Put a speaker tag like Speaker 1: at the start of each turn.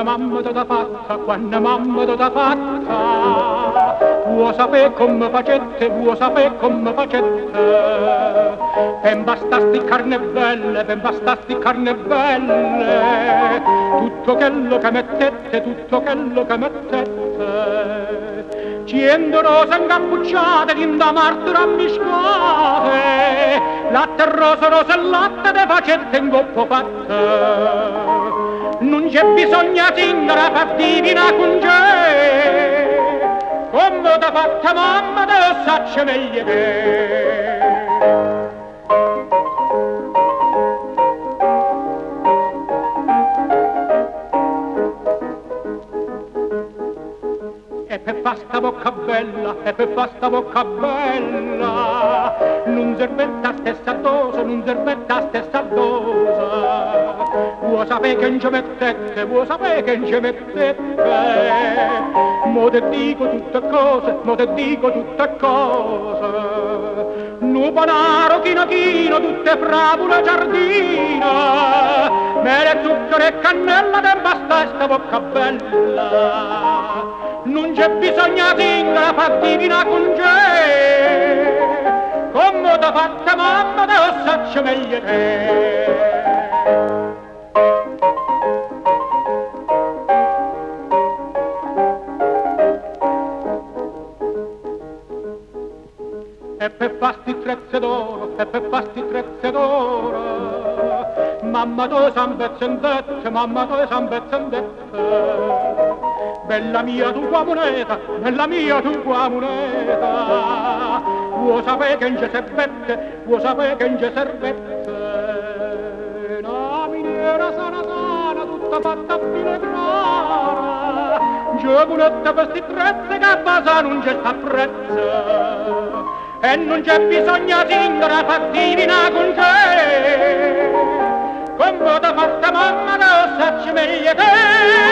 Speaker 1: Quanno mamma t'ha fatta, quanno mamma t'ha fatta, vuò sapè comme facette, vuò sapè comme facette, pe 'mpastà 'sti carne belle, pe 'mpastà 'sti carne belle, tutto chello che mettette, tutto chello che mettette. Ciento rose 'ncappucciate dint' 'a martora ammiscate, latte e rose, rose e latte te facette 'ncopp' 'o fatto. Nun c'è bisogno 'a zingara p' 'addivinà Cuncè, comme t'ha fatta mammeta 'o ssaccio meglio 'e te. E pe fa sta vocca bella, e pe fa sta vocca bella, nun servette 'a stessa dose, nun servette 'a stessa dose. Vuo' sapè che nce mettette, vuo' sapè che nce mettette? Mo te dico tutte cose, mo te dico tutte cose. Nu panaro chino chino, tutte fravule 'e ciardino, mele e zucchero e cannella te 'mpastaje 'sta vocca bella. Nun c'è bisogno 'a zingara p'addivinà Cuncè, comme t'ha fatta mammeta 'o ssaccio meglio 'e te. E pe fa sti trezze d'oro, e pe fa sti trezze d'oro, mamma toja s'ampezzentette, mamma toja s'ampezzentette. Bella mia tu qua' muneta, bella mia tu qua' muneta, vuo' sapè che nce servette, vuo' sapè che nce servette? Na miniera sana sana, tutta fatta a filegrana, nce vulette pe sti trezze che a vasà nun ce sta prezzo. E nun c'è bisogno 'a zingara p'addivinà Cuncè, comme t'ha fatta mammeta 'o ssaccio meglio 'e te.